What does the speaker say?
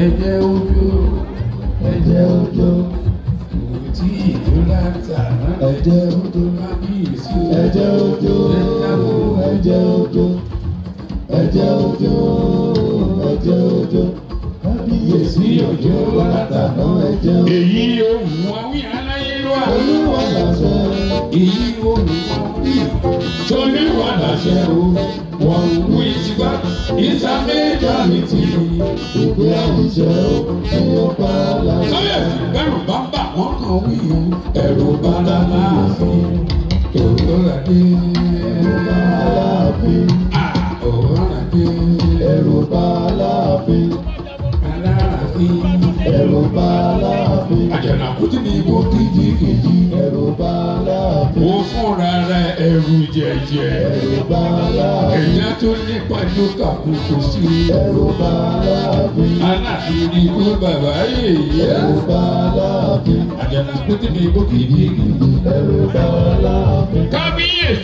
Ẹ̀jẹ̀ ojú. Ẹ̀jẹ̀ ojú. Kò tí ìjó látàná. Ẹ̀jẹ̀ ojú. Kábíyèsí. Ẹ̀jẹ̀ ojú. Ẹ̀jẹ̀ ojú. Ẹ̀jẹ̀ ojú. Ẹ̀jẹ̀ ojú. Kábíyèsí òjò látàná ẹ̀jẹ̀ ojú. Èyí ohun awí aláyélúwà. Olúwa làṣẹ. Èyí ohun awí. Tolúwa làṣẹ o. Wọ́n wí tigbá. Ìta méjà mi ti. Ìgbé àìṣẹ́ o tí ó bá láṣẹ. Kábíyèsí bẹ́rù bá ń bà wọ́n kàn wí o. Ẹ̀rù bá láàfin. Òwúrọ̀dé. Ẹ̀rù bá Aláàfin. Òwúrọ̀dé. Ẹ̀rù bá Aláàfin. Aláàfin. Ẹ̀rù bá Aláàfin. Àjànàkú tí mi wo kìjikìji. Ẹ̀rù bá Aláàfin. Ó fúnra rẹ̀ ẹ̀rù jẹ̀jẹ̀. Ẹ̀rù bá Aláàfin. Ẹ̀dá tó nípa ló kàbùkù sí. Ẹ̀rù bá Aláàfin. Aláàfin ni kó bàbá yèyé. Ẹ̀rù bá Aláàfin. Àjànàkú tí mi wo kìjikìji. Ẹ̀rù bá Aláàfin. Kábíyèsí.